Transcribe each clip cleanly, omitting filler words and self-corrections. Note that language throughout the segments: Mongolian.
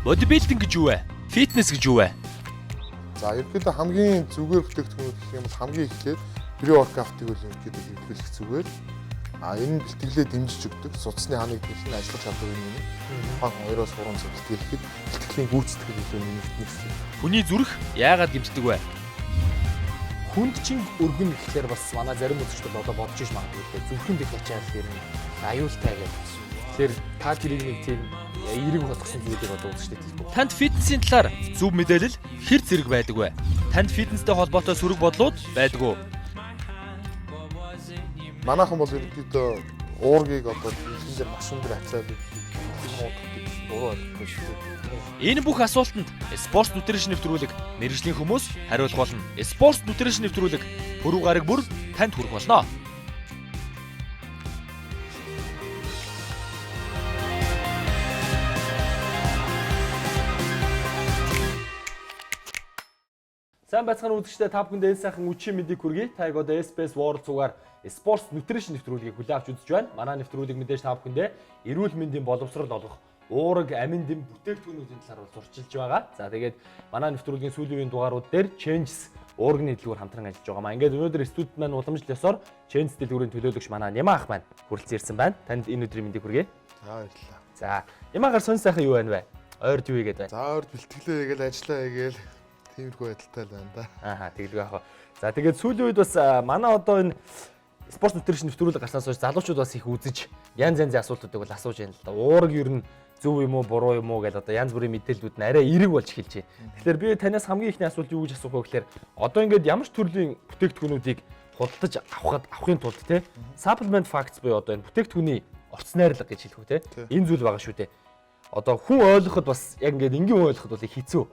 Bodybuilding гэж юу вэ? Фитнес гэж юу вэ? За, ерөнхийдөө хамгийн зүгээр бүтээгдэхүүнүүд гэх юм бол хамгийн эхлээд pre-workout-ыг бол ерөнхийдөө хэрэглэх зүгээр. А энэ нь бэлтгэлээ дэмжиж өгдөг. Судасны ханыг дэлгэн ажиллах чадварыг нэмнэ. Тухайн 2-3 цаг бэлтгэлэхэд бэлтгэлийн гүйцэтгэл илүү нэмэгдэнэ гэсэн. Хүний зүрх яагаад гэмтдэг вэ? Хүнд чин өргөн гэхлээр бас манай зарим үзэгчдүүд одоо бодож иш магадгүй л дээ. Зүрхэнд их ачаал ер нь аюултай гэдэг. Тэгэхээр та тэрийг нэг тийм эерэг болгосон зүйлийг одоо үзэгчдэд хэлдэг. Танд фитнесийн талаар зөв мэдээлэл хэр зэрэг байдаг вэ? Танд фитнестэй холбоотой сөрөг бодлууд байдаг уу? Манайхан бол ерөнхийдөө уургийг одоо дэлгэн дээр маш өндөр ачаал өгдөг, мууддаг гэсэн буруу ойлголт шүү дээ. Энэ бүх асуултанд Sports Nutrition нэвтрүүлэг мэргэжлийн хүмүүс хариулах болно. Sports Nutrition нэвтрүүлэг пүрэв гараг бүр танд хүрэх болно. Сайн байцгаана үзэгчдээ, та бүхэнд энэ сайхан үдшийн мэндийг хүргэе. Та яг одоо SBS World цугаар Sports Nutrition нэвтрүүлгийг хүлээн авч үзэж байна. Манай нэвтрүүлэг мэдээж та бүхэндээ эрүүл мэндийн боловсрол олгох уураг, амин дэм бүтээгдэхүүнүүдийн талаар бол зурчилж байгаа. За, тэгээд манай нэвтрүүлгийн сүүлийн үеийн дугаарууд дээр Changes уурганы дэлгүүр хамтран ажиллаж байгаа маа. Ингээд өнөөдөр студид маань уламжлал ёсоор Changes дэлгүүрийн төлөөлөгч манай Нямаа ах маань хүрэлцэн ирсэн байна. Танд энэ өдрийн мэндийг хүргэе. За, баярлалаа. За, Нямаагаар сонь сайхан юу байна вэ? Ойрд юу хийгээд байна? За, ойрд бэлтгэлээ хийгээл, ажиллаа хийгээл тиймэрхүү байдалтай л байна да. Ааха, тэгэлгүй яах вэ. За, тэгээд сүүлийн үед бас манай одоо энэ спорт нутришн нэвтрүүлэг гарснаас хойш залуучууд бас их үзэж янз янзын асуултуудыг бол асууж байна л да. Уураг ер нь зөв юм уу, буруу юм уу гэж одоо янз бүрийн мэдээллүүд нь арай эерэг болж эхэлж байна. Тэгэхээр би танаас хамгийн ихний асуулт юу гэж асуух вэ гэхээр одоо ингээд ямар ч төрлийн бүтээгдэхүүнүүдийг худалдаж авахын тулд те supplement facts буюу одоо энэ бүтээгдэхүүний орц найрлага гэж хэлэх үү те энэ зүйл байгаа шүү дээ. Одоо хүн ойлгоход бас яг ингээд энгийн хүн ойлгоход бол их хэцүү.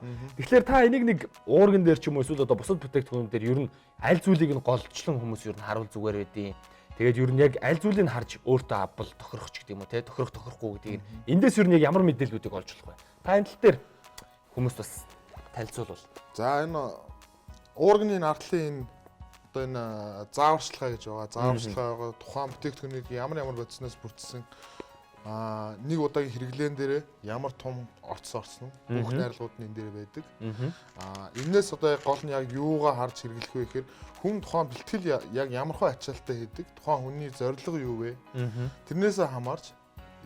Тэгэхээр та энийг нэг уурган дээр ч юм уу эсвэл одоо бусад бүтээгдэхүүн дээр ер нь аль зүйлийг нь голчлон хүмүүс ер нь харуул зүгээр байдیں۔ Тэгээд ер нь яг аль зүйлийг нь харж өөртөө авбал тохирох ч гэдэг юм уу те тохирох тохирохгүй гэдгийг эндээс ер нь яг ямар мэдээллүүдийг олж болох вэ? Та энэ тал дээр хүмүүст бас танилцуулбал. За, энэ уурганы энэ ардлын энэ одоо энэ зааварчилгаа гэж байгаа. Зааварчилгаа байгаа тухайн бүтээгдэхүүнийг ямар ямар бодисноос бүрдсэн нэг удаагийн хэрэглээн дээр ямар том орц орсон бүх найрлагууд нь энэ дээр байдаг. Энээс одоо яг гол нь яг юугаа харж хэрэглэх вэ гэхээр хүн тухайн бэлтгэл яг ямар хөө ачаалттай хийдэг, тухайн хүний зорилго юу вэ? Тэрнээсээ хамаарч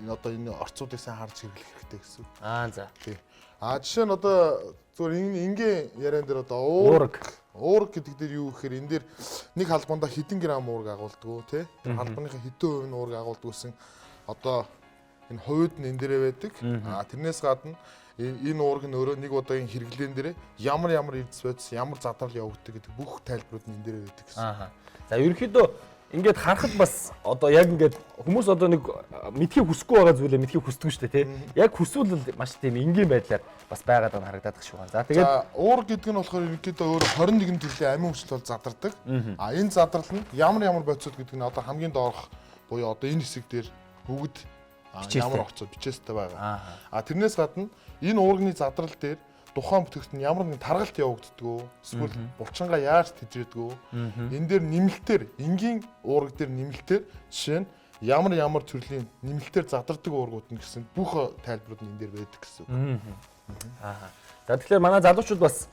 энэ одоо энэ орцуудыг сайн харж хэрэглэх хэрэгтэй гэсэн үг. Аа, за. Тий. А жишээ нь одоо зүгээр энэ энгийн яриан дээр одоо уураг уураг гэдэг дээр юу гэхээр энэ дээр нэг халбандаа хэдэн грамм уураг агуулдаг уу тий? Тэр халбаныхаа хэдэн хувь нь уураг агуулдаг гэсэн одоо энэ хувьд нь энэ дээрээ байдаг. А тэрнээс гадна энэ уураг нь өөрөө нэг удаагийн хэрэглээн дээрээ ямар ямар эрдэс бодис, ямар задрал явагддаг гэдэг бүх тайлбарууд нь энэ дээрээ байдаг гэсэн. Ааха. За, ерөнхийдөө ингээд харахад бас одоо яг ингээд хүмүүс одоо нэг мэдхийг хүсэхгүй байгаа зүйлээ мэдхийг хүсдэг шүү дээ тий. Яг хүсвэл маш тийм энгийн байдлаар бас байгаад байгаа нь харагдаад байгаа шүү. За, тэгээд уураг гэдэг нь болохоор ерөнхийдөө өөр 21 төрлийн амин хүчил бол задардаг. А энэ задрал нь ямар ямар бодисууд гэдэг нь одоо хамгийн доорх буюу одоо энэ хэсэг дээр бүгд ямар орцоо бичээстэй байгаа. А тэрнээс гадна энэ уурганы задрал дээр тухайн бүтээгдэхүүн ямар нэгэн таргалт явагддаг уу? Эсвэл булчингаа яаж тэжээдэг үү? Энэ дээр нэмэлтээр энгийн уураг дээр нэмэлтээр жишээ нь ямар ямар төрлийн нэмэлтээр задардаг уургууд нь гэсэн бүх тайлбарууд нь энэ дээр байдаг гэсэн үг. Аа. За, тэгэхээр манай залуучууд бас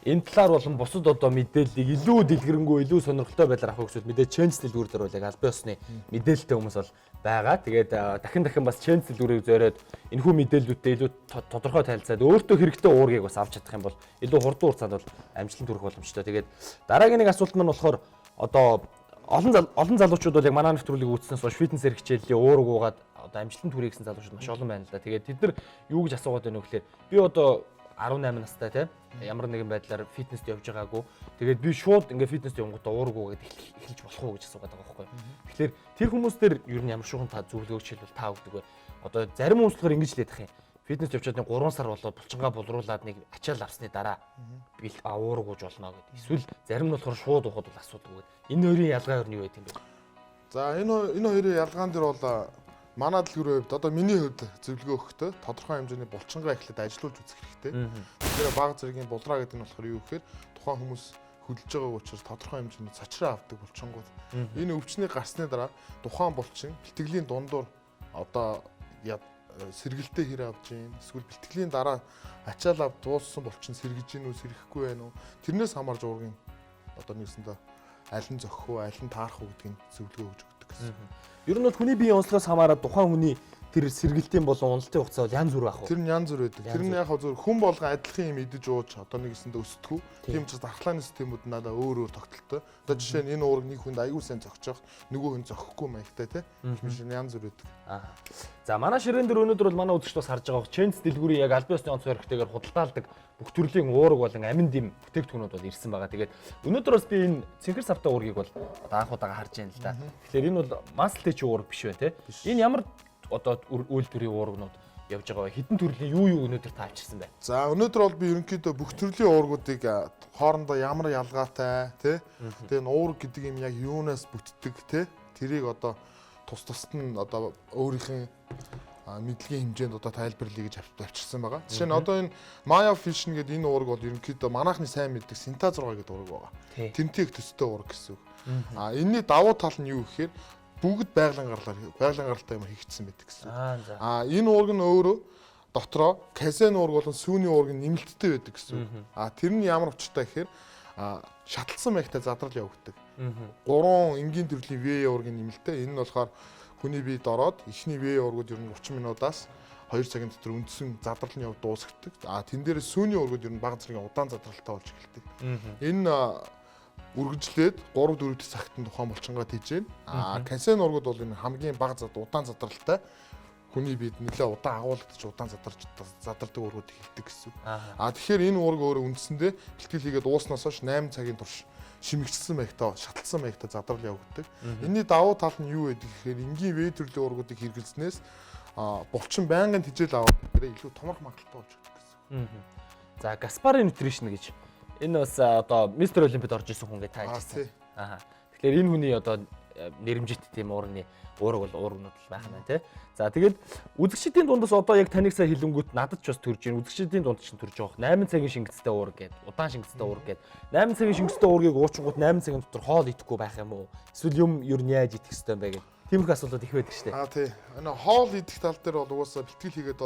энэ талаар болон бусад одоо мэдээллийг илүү дэлгэрэнгүй, илүү сонирхолтой байдлаар авах хүсвэл мэдээ Change дэлгүүр дээр бол яг албан ёсны мэдээлэлтэй хүмүүс бол байгаа. Тэгээд дахин дахин бас Change дэлгүүрийг зориод энэхүү мэдээллүүдтэй илүү тодорхой танилцаад өөртөө хэрэгтэй уургийг бас авч чадах юм бол илүү хурдан хугацаанд бол амжилтанд хүрэх боломжтой. Тэгээд дараагийн нэг асуулт маань болохоор одоо олон залуучууд бол яг манай нэвтрүүлгийг үзснээс хойш фитнес хэрэгчээллийн уураг уугаад одоо амжилтанд хүрье гэсэн залуучууд маш олон байна л да. Тэгээд тэд нар юу гэж асуугаад байна вэ гэхээр би одоо 18 настай те ямар нэгэн байдлаар фитнест явж байгаагүй. Тэгээд би шууд ингээ фитнест явангуудаа уураг уугаад эхэлж болох уу гэж асуугаад байгаа байхгүй. Тэгэхээр тэр хүмүүс дээр ер нь ямар шугам та зөвлөгөө жишээлбэл та өгдөг вэ? Одоо зарим хүмүүс болохоор ингэж л ядах юм. Фитнест явчаад нэг 3 сар болоод булчингаа булруулад нэг ачаал авсны дараа би уураг ууж болно гэдэг. Эсвэл зарим нь болохоор шууд уухад бол асуудаг гэдэг. Энэ хоёрын ялгаа ер нь юу байт юм бэ? За, энэ хоёрын ялгаан дээр бол манай дэлгүүрийн хувьд одоо миний хувьд зөвлөгөө өгөхдөө тодорхой хэмжээний булчингаа эхлээд ажилуулж үзэх хэрэгтэй. Тэгэхээр баг зэргийн булраа гэдэг нь болохоор юу гэхээр тухайн хүмүүс хөдөлж байгааг учраас тодорхой хэмжээний цочроо авдаг булчингууд. Энэ өвчнийг гарсны дараа тухайн булчин бэлтгэлийн дундуур одоо Сэргэлтээ хэр авж гин, эсвэл бэлтгэлийн дараа ачаал ав дууссан булчин сэргэж гин үү, сэрэхгүй байна уу? Тэрнээс хамаарж уургийн одоо нэгсэндээ аль нь зохих уу, аль нь таарах уу гэдгийг зөвлөгөө өгч өгдөг гэсэн. Ер нь бол хүний биеийн онцлогоос хамаарат тухайн хүний тэр сэргэлтийн болон уналтын хугацаа бол янз бүр байх уу? Тэр нь янз бүр байдаг. Тэр нь яг хөө зөв хүн болгон адилхан юм идэж ууж одоо нэгсэндээ өсдөггүй. Тийм учраас дархлааны системүүд надаа өөр өөр тогтолтой. Одоо жишээ нь энэ уураг нэг хүнд аюул сайн зохиж явах, нөгөө хүн зохихгүй маягтай тий. Тийм шиг янз бүр байдаг. Аа. За манай ширээн дээр өнөөдөр бол манай үзэгч бас харж байгаа Чэнц дэлгүүрийн яг албан ёсны онцгой хэрэгтэйгээр худалдаалдаг бүх төрлийн уураг болон амин дэм бүтээгдэхүүнүүд бол ирсэн байгаа. Тэгээд өнөөдөр бас би энэ цэнхэр савтай уургийг бол одоо анх удаага харж байна л да. Тэгэхээр энэ бол Muscle Tech уураг биш байна те. Энэ ямар одоо үйлдвэрийн уургнууд явж байгаа вэ? Хэдэн төрлийн юу өнөөдөр та авчирсан бэ? За өнөөдөр бол би ерөнхийдөө бүх төрлийн уургуудыг хоорондоо ямар ялгаатай тий. Тэгээ энэ уург гэдэг юм яг юунаас бүтдэг тий. Тэрийг одоо тус тусад нь одоо өөрийнх нь мэдлэгийн хэмжээнд одоо тайлбарлая гэж авчирсан байгаа. Жишээ нь одоо энэ Maya Fusion гэдэг энэ уург бол ерөнхийдөө манайхны сайн мэддэг Синта 6 гэдэг уург байгаа. Тэнтэй их төстэй уург гэсэн үг. А энэний давуу тал нь юу гэхээр бүгд байгалийн гаралтай юм хийгдсэн байдаг гэсэн. Аа энэ уург нь өөрөө дотроо казен уург болон сүүний уург нь нэмэлттэй байдаг гэсэн. Аа тэр нь ямар учиртай гэхээр шаталсан маягтай задрал явагддаг. Гурван энгийн төрлийн V уургийн нэмэлттэй. Энэ нь болохоор хүний биед ороод эхний V уургууд ер нь 30 минутаас 2 цагийн дотор үндсэн задрал нь явж дуусгадаг. Аа тэн дээр сүүний уургууд ер нь бага зэргийн удаан задралтай болж эхэлдэг. Энэ үргэлжлээд 3-4 цагт нь тухайн булчингаа тэжээн. Аа казен уургууд бол энэ хамгийн бага зад удаан задралтай хүний биед нэлээ удаан агуулгадж удаан задардаг уургууд эхэлдэг гэсэн. Аа тэгэхээр энэ уург өөрөө үндсэндээ бэлтгэл хийгээд дууснаас хойш 8 цагийн турш шимэгчсэн маягтай, шаталсан маягтай задрал явагддаг. Энэний давуу тал нь юу гэдэг гэхээр энгийн В төрлийн уургуудыг хэрэглэснээс булчин байнгын тэжээл аваад илүү томрох магадлалтай болж өгдөг гэсэн. За Гаспари Nutrition гэж энэ бас одоо Мистер Олимпиад орж исэн хүн гэж та хэлсэн. Аа. Тэгэхээр энэ хүний одоо нэрмжит тийм уурны уураг бол уургнууд л байх нь тий. За тэгээд үзэгчдийн дундаас одоо яг таныг сайн хэлэнгүүт надад ч бас төрж байна. Үзэгчдийн дунд чинь төрж байгаа. 8 цагийн шингэцтэй уураг гээд, удаан шингэцтэй уураг гээд 8 цагийн шингэцтэй уургийг уучингууд 8 цагийн дотор хоол идэхгүй байх юм уу? Эсвэл юм ер нь яаж идэх ёстой юм бэ гэдэг. Тиймэрхүү асуултууд их байдаг шүү дээ. Аа тий. Энэ хоол идэх тал дээр бол угаасаа бэлтгэл хийгээд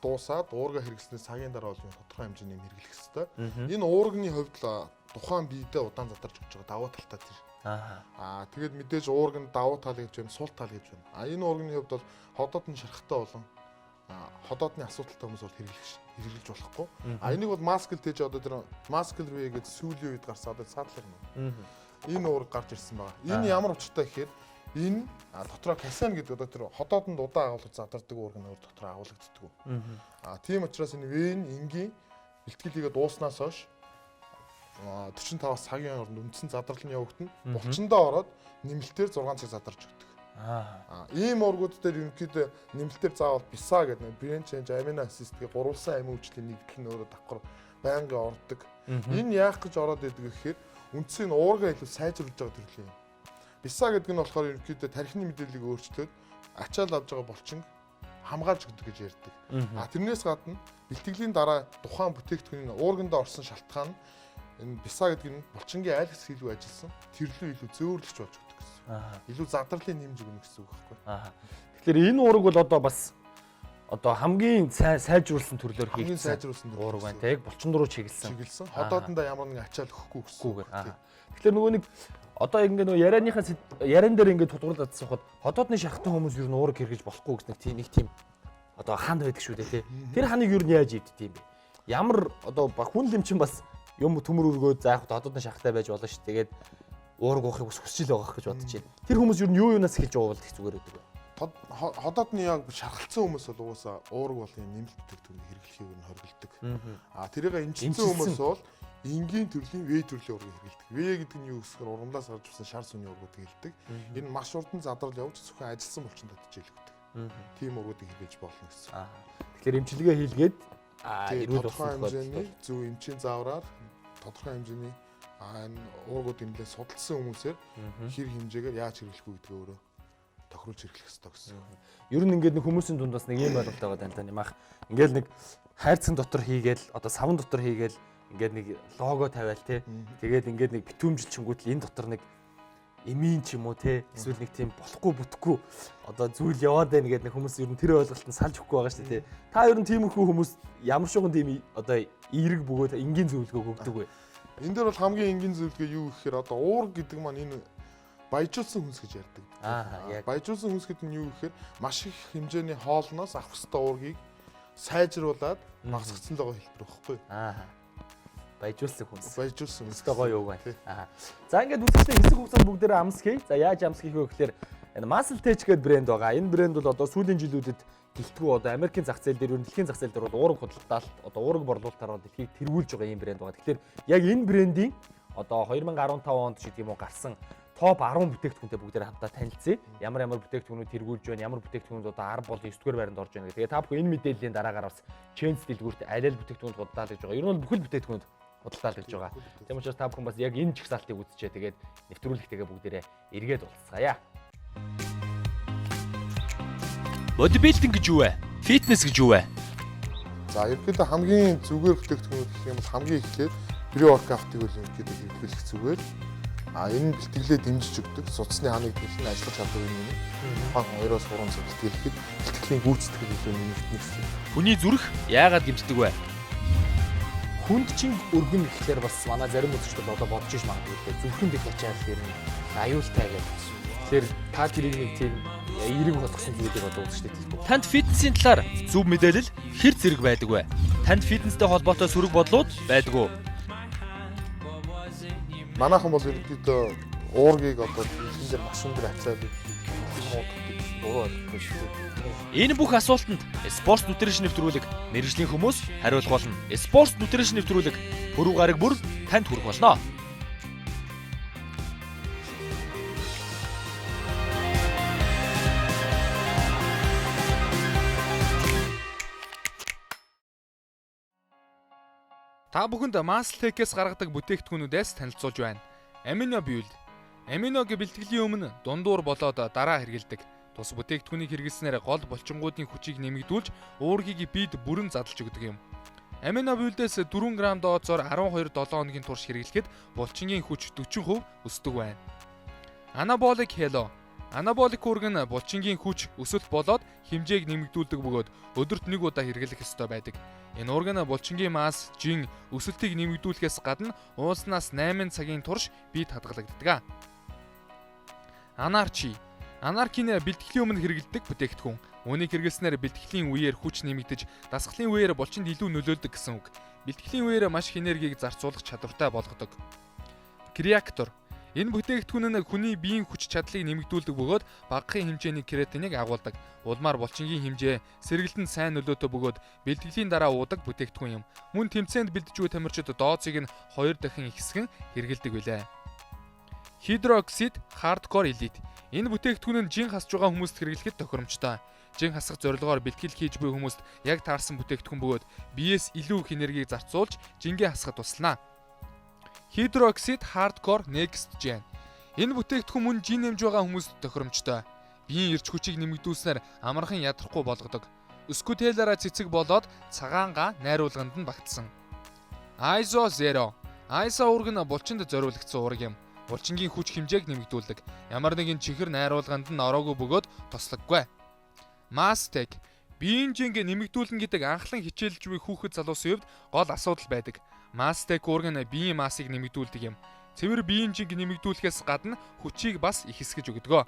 дуусаад уурга хэрэглэснээр цагийн дараа бол тодорхой хэмжээний юм хэрэглэх ёстой. Энэ уурганы хувьд л тухайн биедээ удаан задарч өгч байгаа давуу талтай тэр. Аа тэгээд мэдээж уург нь давуу тал гэж байна, сул тал гэж байна. А энэ уурганы хувьд бол ходоод нь шархтай болон ходоодны асуудалтай хүмүүс бол хэрэглэж болохгүй. А энийг бол маскл тэж одоо тэр маскл рүү гэж сүүлийн үед гарсан одоо саадлах юм. Энэ уург гарч ирсэн байгаа. Энэ ямар учиртай гэхээр энэ дотроо касен гэдэг одоо тэр ходоодонд удаан агуулгаж задардаг уург нь өөр дотроо агуулгаддаг. А тийм учраас энэ вен энгийн бэлтгэл хийгээд дууснаас хойш 45-аас цагийн хооронд үндсэн задрал нь явагдана. Булчиндаа ороод нэмэлтээр 6 цаг задарч өгдөг. Ийм уургууд дээр ерөнхийдөө нэмэлтээр заавал биса гэдэг нэг brain change amino acid гэх гурвалсан амин хүчлийн нэгдэл нь өөрөө давхар байнгын ордог. Энэ яах гэж ороод идэг гэхээр үндсэн уургаа илүү сайжруулж байгаа төрлийн юм. Биса гэдэг нь болохоор ерөнхийдөө тархины мэдээллийг өөрчлөөд ачаал авж байгаа булчин хамгаалж өгдөг гэж ярьдаг. А тэрнээс гадна бэлтгэлийн дараа тухайн бүтээгдэхүүний уургандаа орсон шалтгаан нь энэ биса гэдэг нь булчингийн аль хэсэг илүү ажилласан тэрлүү илүү зөөвөрлөгч болж өгдөг гэсэн. Илүү задарлын нэмж өгнө гэсэн үг байхгүй. Тэгэхээр энэ уураг бол одоо бас одоо хамгийн сайн сайжруулсан төрлөөр хийгдсэн сайжруулсан уураг байна те. Яг булчин руу чиглэсэн. Ходоодондоо ямар нэгэн ачаал өгөхгүй гэсэн. Тэгэхээр нөгөө нэг одоо ингээ нөгөө ярианыхаа яриан дээр ингээ тулгуурлаад сухад ходоодны шархтан хүмүүс ер нь уураг хэрэгж болохгүй гэсэн нэг тийм одоо ханд байдаг шүү дээ те. Тэр ханыг ер нь яаж иддэг юм бэ? Ямар одоо хүн лим чинь бас юм төмөр өргөө заах ходоодны шархтай байж болно шүү. Тэгээд уураг уухыг бас хүсч л байгаа гэж бодож байна. Тэр хүмүүс ер нь юу юунаас эхэлж уувал их зүгээр байдаг вэ? Ходоодны яг шархалцсан хүмүүс бол угаасаа уураг болон нэмэлт бүтээгдэхүүнийг хэрэглэхийг нь хоригддаг. А тэрийг эмчилсэн хүмүүс бол энгийн төрлийн В төрлийн уургийг хэрэглэдэг. В гэдэг нь юу гэсгээр ургамлаас гарч ирсэн шар сүний уургуудыг хэлдэг. Энэ маш урдан задрал явж зөвхөн ажилласан булчинд татж илэгдэг. Тийм уургуудыг хэрэглэж болно гэсэн. Тэгэхээр эмчилгээ хийлгээд эрүүл тодорхой хэмжээний зөв эмчийн заавраар тодорхой хэмжээний энэ уургуудыг нэлээд судалсан хүмүүсээр хэр хэмжээгээр яаж хэрэглэх үү гэдгээ өөрөө тохируулж хэрэглэх ёстой гэсэн. Ер нь ингээд нэг хүмүүсийн дунд бас нэг ийм ойлголт байгаа даа л да. Нэмах ингээд нэг хайрцаг дотор хийгээл одоо савн дотор хийгээл ингээд нэг лого тавиал те. Тэгээд ингээд нэг битүүмжилчингүүт л энэ дотор нэг эмийн ч юм уу те эсвэл нэг тийм болохгүй бүтэхгүй одоо зүйл яваад байна гэдэг нэг хүмүүс ер нь тэр ойлголт нь салж өгөхгүй байгаа шүү дээ те. Та ер нь тиймэрхүү хүмүүс ямар шуган тийм одоо эерэг бөгөөд энгийн зөвлөгөөг өгдөг вэ? Энэ дээр бол хамгийн энгийн зөвлөгөө юу гэхээр одоо уурга гэдэг маань энэ баяжуулсан хүнс гэж ярьдаг. Аа яг. Баяжуулсан хүнс гэдэг нь юу гэхээр маш их хэмжээний хоолноос авах ёстой уургийг сайжруулад багасгацсан л байгаа хэлбэр багхгүй. Аа. Баяжуулсан хүнс. Баяжуулсан хүнс. Өстой гоё үг байна. Аа. За ингээд үзэгчдээ хэсэг хугацаанд бүгдээрээ амсхий. За яаж амсхийх вэ гэхээр энэ Muscle Tech гэдэг брэнд байгаа. Энэ брэнд бол одоо сүүлийн жилүүдэд гэлтгүү одоо Америкийн зах зээл дээр, ер нь дэлхийн зах зээл дээр бол уураг худалдаалт, одоо уураг борлуулалтаар бол дэлхийг тэргүүлж байгаа ийм брэнд байгаа. Тэгэхээр яг энэ брендийн одоо 2015 онд ч гэдэг юм уу гарсан топ 10 бүтээгдэхүүнтэй бүгдээр хамтдаа танилцъя. Ямар ямар бүтээгдэхүүнүүд тэргүүлж байна, ямар бүтээгдэхүүнүүд одоо 10 бол 9 дугаар байранд орж байна гэх. Тэгээ та бүхэн энэ мэдээллийн дараагаар бас Chains дэлгүүрт аль аль бүтээгдэхүүнд худалдаалж байгаа. Ер нь бол бүхэл бүтээгдэхүүнд худалдаалж байгаа. Тийм учраас та бүхэн бас яг энэ жагсаалтыг үзчихээ. Тэгээд нэвтрүүлэгтэйгээ бүгдээрээ эргээд уулзцаая. Бодибилдинг гэж юу вэ? Фитнес гэж юу вэ? За ерөнхийдөө хамгийн зүгээр бүтээгдэхүүнүүд гэх юм бол хамгийн эхлээд pre-workout-ыг бол ерөнхийдөө хэрэглэх зүгээр. А энэ нь бэлтгэлээ дэмжиж өгдөг. Судасны ханыг нь ажиллах чадварыг нэмнэ. Тухайн 2-3 цаг бэлтгэлэхэд бэлтгэлийн гүйцэтгэл илүү нэмэгдэнэ гэсэн. Хүний зүрх яагаад гэмтдэг вэ? Хүнд чин өргөн гэхлээр бас манай зарим үзэгчдүүд одоо бодож иш магадгүй л дээ. Зүрхэнд их ачаал ер нь аюултай гэдэг. Тэгэхээр та тэрийг нэг тийм эерэг болгосон зүйлийг одоо үзэгчдэд хэлдэг. Танд фитнесийн талаар зөв мэдээлэл хэр зэрэг байдаг вэ? Танд фитнестэй холбоотой сөрөг бодлууд байдаг уу? Манайхан бол ерөнхийдөө уургийг одоо дэлгэн дээр маш өндөр ачаал өгдөг, мууддаг гэсэн буруу ойлголт шүү дээ. Энэ бүх асуултанд Sports Nutrition нэвтрүүлэг мэргэжлийн хүмүүс хариулах болно. Sports Nutrition нэвтрүүлэг пүрэв гараг бүр танд хүрэх болно. Та бүхэнд Muscle Tech-ээс гаргадаг бүтээгдэхүүнүүдээс танилцуулж байна. Amino Build. Аминог бэлтгэлийн өмнө дундуур болоод дараа хэрэглэдэг. Тус бүтээгдэхүүнийг хэрэглэснээр гол булчингуудын хүчийг нэмэгдүүлж, уургийг бид бүрэн задлж өгдөг юм. Amino Build-ээс 4 г дооцоор 12 7 хоногийн турш хэрэглэхэд булчингийн хүч 40% өсдөг байна. Anabolic Hello. Анаболик уурга нь булчингийн хүч өсөлт болоод хэмжээг нэмэгдүүлдэг бөгөөд өдөрт нэг удаа хэрэглэх ёстой байдаг. Энэ уурга нь булчингийн масс, жин, өсөлтийг нэмэгдүүлэхээс гадна уулснаас 8 цагийн турш биед хадгалагддаг. Анарчи. Анаркийн бэлтгэлийн өмнө хэрэглэдэг бүтээгдэхүүн. Үүнийг хэрэглэснээр бэлтгэлийн үеэр хүч нэмэгдэж, дасгалын үеэр булчинд илүү нөлөөлдөг гэсэн үг. Бэлтгэлийн үеэр маш их энергийг зарцуулах чадвартай болгодог. Креактор. Энэ бүтээгдэхүүн нь хүний биеийн хүч чадлыг нэмэгдүүлдэг бөгөөд багахан хэмжээний креатиныг агуулдаг. Улмаар булчингийн хэмжээ, сэргэлтэнд сайн нөлөөтэй бөгөөд бэлтгэлийн дараа уудаг бүтээгдэхүүн юм. Мөн тэмцээнд бэлдэж буй тамирчид дооцыг нь 2 дахин ихсгэн хэрэглэдэг билээ. Хидроксид Hardcore Elite. Энэ бүтээгдэхүүн нь жин хасж байгаа хүмүүст хэрэглэхэд тохиромжтой. Жин хасах зорилгоор бэлтгэл хийж буй хүмүүст яг таарсан бүтээгдэхүүн бөгөөд биеэс илүү их энергийг зарцуулж жингээ хасахад туслана. Хидроксид Hardcore Next Gen. Энэ бүтээгдэхүүн мөн жин нэмж байгаа хүмүүст тохиромжтой. Биеийн эрч хүчийг нэмэгдүүлснээр амархан ядрахгүй болгодог. Скутеллаараа цэцэг болоод цагаанга найруулганд нь багтсан. ISO Zero. ISO уурга нь булчинд зориулагдсан уурга юм. Булчингийн хүч хэмжээг нэмэгдүүлдэг. Ямар нэгэн чихэр найруулганд нь ороогүй бөгөөд тослоггүй. Mastec. Биеийн жинг нэмэгдүүлнэ гэдэг анхлан хичээлж буй хүүхэд залуусын хувьд гол асуудал байдаг. Mastec уурга нь биеийн массыг нэмэгдүүлдэг юм. Цэвэр биеийн жинг нэмэгдүүлэхээс гадна хүчийг бас ихэсгэж өгдөг.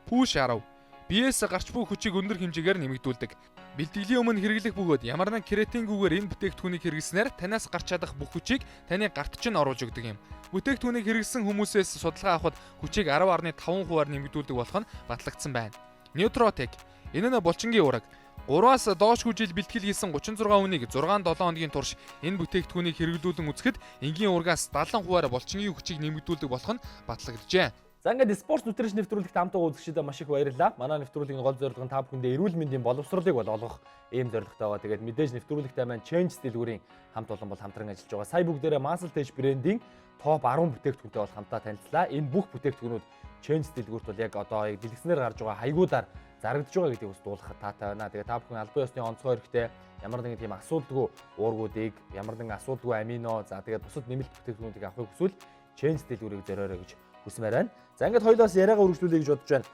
Push 10. Биеэс гарч буй хүчийг өндөр хэмжээгээр нэмэгдүүлдэг. Бэлтгэлийн өмнө хэрэглэх бөгөөд ямар нэгэн креатингүүгээр энэ бүтээгдэхүүнийг хэрэглэснээр танаас гарч чадах бүх хүчийг таны гарт чинь оруулж өгдөг юм. Бүтээгдэхүүнийг хэрэглэсэн хүмүүсээс судалгаа авахад хүчийг 10.5%-аар нэмэгдүүлдэг болох нь батлагдсан байна. Neutrotech. Энэ нь булчингийн уурга. 3-аас доош жил бэлтгэл хийсэн 36 хүнийг 6-7 хоногийн турш энэ бүтээгдэхүүнийг хэрэглүүлэн үзэхэд энгийн уургаас 70%-аар булчингийн хүчийг нэмэгдүүлдэг болох нь батлагджээ. За ингээд Sports Nutrition нэвтрүүлэгт хамт байгаа үзэгчдэд маш их баярлалаа. Манай нэвтрүүлгийн гол зорилго нь та бүхэндээ эрүүл мэндийн боловсролыг бол олгох ийм зорилготой байгаа. Тэгээд мэдээж нэвтрүүлэгтэй маань Change дэлгүүрийн хамт олон бол хамтран ажиллаж байгаа. Сая бүгдээрээ Muscle Tech брендийн топ 10 бүтээгдэхүүнтэй бол хамтаа танилцлаа. Энэ бүх бүтээгдэхүүнүүд Change дэлгүүрт бол яг одоо яг дэлгэснээр гарч байгаа хаягуудаар зарагдж байгаа гэдгийг бас дуулахад таатай байна. Тэгээд та бүхэн албан ёсны онцгой хэрэгтэй ямар нэгэн тийм асуудалгүй уургуудыг, ямар нэгэн асуудалгүй амино, за тэгээд бусад нэмэлт бүтээгдэхүүнүүдийг авахыг хүсвэл Change дэлгүүрийг зориорой гэж хүсмээр байна. За ингээд хоёулаас яриагаа үргэлжлүүлье гэж бодож байна.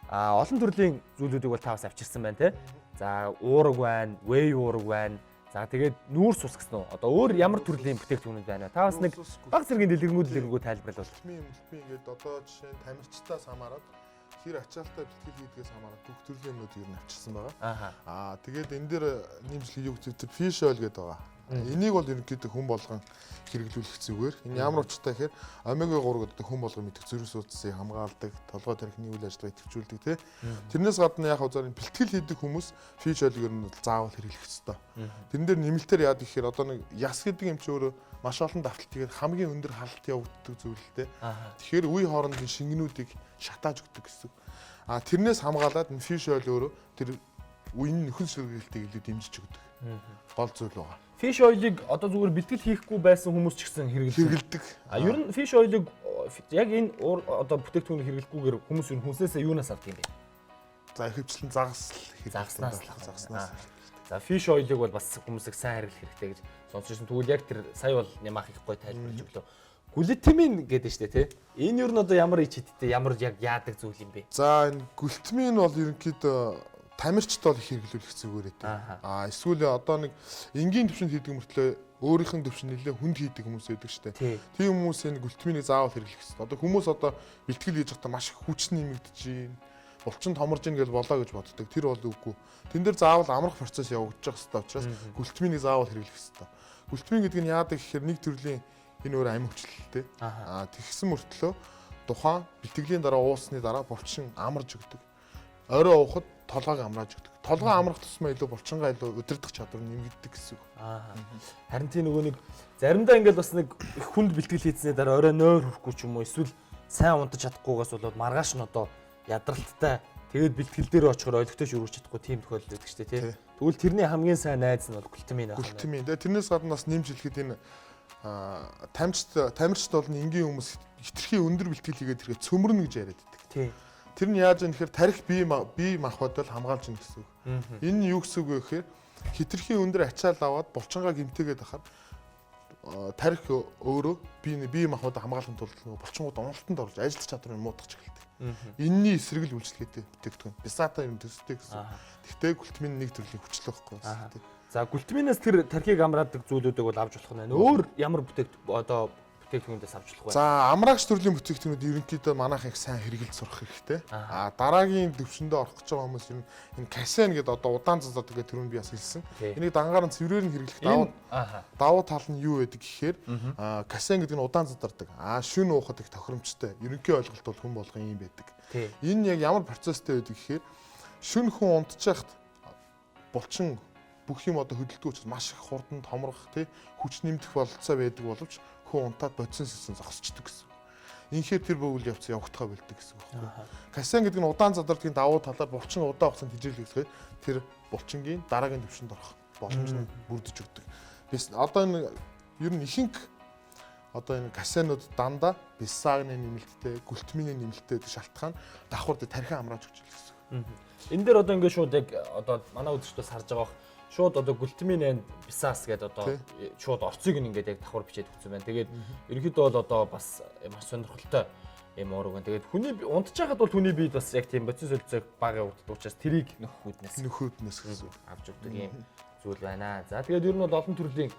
Олон төрлийн зүйлүүдийг бол та бас авчирсан байна те. За уураг байна, whey уураг байна. За тэгээд нүүрс ус гэсэн үү? Одоо өөр ямар төрлийн бүтээгдэхүүнүүд байна вэ? Та бас нэг баг зэргийн дэлгэрэнгүй тайлбарлавал. Мэлтмийн ингээд одоо жишээ нь тамирчдаас хамаарат хэр ачаалттай бэлтгэл хийдгээс хамаарат бүх төрлийн юмнууд ер нь авчирсан байгаа. Аа тэгээд энэ дээр нэмжлэг юу гэж тэр fish oil гэдэг байгаа. Энийг бол ерөнхийдөө хүн болгон хэрэглүүлэх зүгээр. Энэ ямар учиртай гэхээр омега 3 гэдэг хүн болгон мэдэх зүрх судасыг хамгаалдаг, толгой тархины үйл ажиллагааг идэвхжүүлдэг тий. Тэрнээс гадна яг хавцаар бэлтгэл хийдэг хүмүүс fish oil-ыг ер нь заавал хэрэглэх ёстой. Тэрэн дээр нэмэлтээр яадаг гэхээр одоо нэг яс гэдэг юм чи өөрөө маш олон давталт хийгээд хамгийн өндөр халалт явагддаг зүйл л дээ. Тэгэхээр үе хоорондын шингэнүүдийг шатааж өгдөг гэсэн. А тэрнээс хамгаалаад энэ fish oil өөрөө тэр үеийн нөхөн сэргийлтийг илүү дэмжиж өгдөг. Гол зүйл байгаа. Fish oil-ыг одоо зүгээр бэлтгэл хийхгүй байсан хүмүүс ч гэсэн хэрэглэдэг. А ер нь fish oil-ыг яг энэ одоо бүтээгдэхүүнийг хэрэглэхгүйгээр хүмүүс ер нь хүнсээсээ юунаас авдаг юм бэ? За ихэвчлэн загас загаснаас. За fish oil-ыг бол бас хүмүүс их сайн хэрэглэх хэрэгтэй гэж сонсч ирсэн. Тэгвэл яг тэр сая бол нямаах их гоё тайлбарлаж өглөө. Глютамин гэдэг нь шүү дээ, тий? Энэ ер нь одоо ямар ич хиттэй, ямар яг яадаг зүйл юм бэ? За энэ глютамин бол ерөнхийдөө тамирчд бол их хэрэглүүлэх зүгээр ээ. Аа эсвэл одоо нэг энгийн төвшөнд хийдэг мөртлөө өөрийнх нь төвшөнд нэлээ хүнд хийдэг хүмүүс байдаг шүү дээ. Тийм хүмүүс энэ глютаминыг заавал хэрэглэх хэрэгтэй. Одоо хүмүүс одоо бэлтгэл хийж байхдаа маш их хүч нэмэгдэж байна. Булчин томорж ийн гэж болоо гэж боддог. Тэр бол үгүй. Тэн дээр заавал амрах процесс явагдаж байгаа хэрэгтэй учраас глютаминыг заавал хэрэглэх хэрэгтэй. Глютамин гэдэг нь яадаг гэхээр нэг төрлийн энэ өөр амь хүчлэлтэй. Аа тэгсэн мөртлөө тухайн бэлтгэлийн дараа уусны дараа булчин амарж өгдөг. Орой уухад толгойг амрааж өгдөг. Толгой амрах тусмаа илүү булчингаа илүү удирдах чадвар нэмэгддэг гэсэн үг. Аа. Харин тийм нөгөө нэг заримдаа ингээл бас нэг их хүнд бэлтгэл хийцсэний дараа орой нойр хүрхгүй ч юм уу эсвэл сайн унтаж чадахгүйгээс болоод маргааш нь одоо ядралттай тэгээд бэлтгэл дээр очихоор ойлгохтой ч өргөж чадахгүй тийм тохиолдол байдаг шүү дээ тий. Тэгвэл тэрний хамгийн сайн найз нь бол глютамин байна. Глютамин. Тэгээд тэрнээс гадна бас нэмж хэлэхэд энэ тамирчд бол энгийн хүмүүс хитрхи өндөр бэлтгэл хийгээд тэргээ цөмөрнө гэж яриад байдаг. Тий. Тэр нь яаж юм гэхээр тарих бие махбод бол хамгаалж ийн гэсэн үг. Энэ нь юу гэсэн үг вэ гэхээр хитрхи өндөр ачаал аваад булчингаа гэмтээгээд ахаар тарих өөрөө бие махбод хамгаалахын тулд булчингууд уналтанд орж ажиллах чадварыг муудах эхэлдэг. Энэний эсрэг л үйлчлэгээтэй бүтээгдэхүүн. Бисата юм төстэй гэсэн. Тэгтээ глютамин нэг төрлийн хүчлэг байхгүй бас. За глютаминаас тэр тархийг амраадаг зүйлүүдийг бол авч болох нь байна. Өөр ямар бүтээгдэхүүнээс авч болох вэ? За амраагч төрлийн бүтээгдэхүүнүүд ерөнхийдөө манайх их сайн хэрэглэж сурах хэрэгтэй. А дараагийн төвшөндөө орох гэж байгаа хүмүүс ер нь энэ касен гэдэг одоо удаан зазаадаг гэдэг төрөнд би бас хэлсэн. Энийг дангаар нь цэврээр нь хэрэглэх давуу тал нь юу байдаг гэхээр касен гэдэг нь удаан задардаг. А шүн уухад их тохиромжтой. Ерөнхий ойлголт бол хүн болгон юм байдаг. Энэ яг ямар процесстэй байдаг гэхээр шүн хүн унтчихад булчин бүх юм одоо хөдөлдөг учраас маш их хурдан томрох тий хүч нэмдэх бололцоо байдаг боловч хүн унтаад бодсон сэсэн зогсчдөг гэсэн. Инхээр тэр бөгөл явц явагдахаа болдог гэсэн үг байхгүй. Касен гэдэг нь удаан задардгийн давуу талаар булчин удаан хугацаанд хижээлгэхээр тэр булчингийн дараагийн төвшөнд орох боломж нь бүрдэж өгдөг. Бис одоо энэ ер нь ихэнх одоо энэ касенууд дандаа бисагны нэмэлттэй, глютамины нэмэлттэй гэдэг шалтгаан давхар дээр тархин амрааж өгч л гэсэн. Энэ дээр одоо ингээд шууд яг одоо манай үзэгчдээс харж байгаа бох шууд одоо глютамин and бисас гэдэг одоо шууд орцыг ингээд яг давхар бичээд өгсөн байна. Тэгээд ерөнхийдөө бол одоо бас маш сонирхолтой юм уураг байна. Тэгээд хүний унтж байхад бол хүний биед бас яг тийм бодис солилцоог бага явагддаг учраас тэрийг нөхөх үүднээс гэсэн авч өгдөг юм зүйл байна. За тэгээд ер нь бол олон төрлийн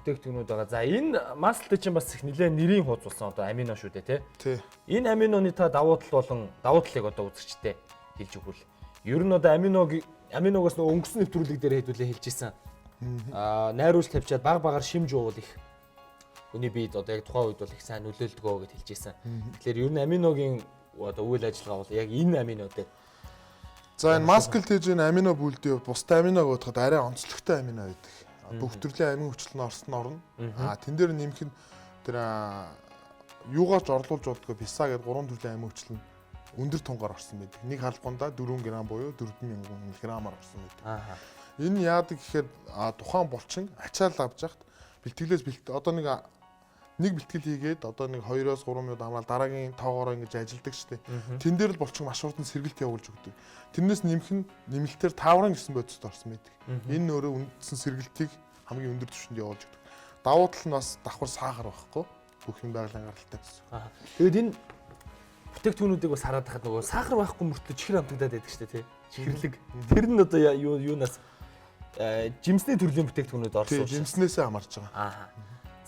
бүтээгдэхүүнүүд байгаа. За энэ маслтай чинь бас их нэлээд нэрийн хуудас болсон одоо амино шүү дээ тий. Энэ аминоны та давуу тал болон давуу талыг одоо үзэгчтэй хэлж өгвөл. Ер нь одоо аминогоос нөгөө өнгөрсөн нэвтрүүлэг дээр хэдүүлээ хэлж исэн. Аа найруулж тавьчаад баг багаар шимж уувал их хүний биед одоо яг тухайн үед бол их сайн нөлөөлдгөө гэж хэлж исэн. Тэгэхээр ер нь аминогийн одоо үйл ажиллагаа бол яг энэ амино дээр. За энэ маскл тэжээ энэ амино бүлдийн хувьд бусдад амино бодоход арай онцлогтой амино байдаг. Бүх төрлийн амин хүчлэл нь орсон орно. Аа тэн дээр нэмэх нь тэр юугаарч орлуулж болдгоо писа гэдэг гурван төрлийн амин хүчлэл нь өндөр тунгаар орсон байдаг. Нэг халбгондаа 4 г буюу 4000 мг-аар орсон байдаг. Энэ яадаг гэхээр тухайн булчин ачаал авч яхад бэлтгэлээс одоо нэг бэлтгэл хийгээд одоо нэг 2-оос 3 минут амраал дараагийн тоогоороо ингэж ажилдаг штеп. Тэн дээр л булчин маш хурдан сэргэлт явуулж өгдөг. Тэрнээс нэмэх нь нэмэлтээр тааврын гэсэн бодисод орсон байдаг. Энэ өөрөө үндсэн сэргэлтийг хамгийн өндөр түвшинд явуулж өгдөг. Давуу тал нь бас давхар сахар байхгүй. Бүх юм байгалийн гаралтай гэсэн. Тэгээд энэ Бүтээгдэхүүнүүдийг бас хараад хахад нөгөө сахар байхгүй мөртлөө чихэр амтагдаад байдаг шүү дээ, тий. Чихэрлэг. Тэр нь одоо юу юунаас жимсний төрлийн бүтээгдэхүүнүүд орсон. Тий, жимснээсээ хамаарч байгаа. Аа.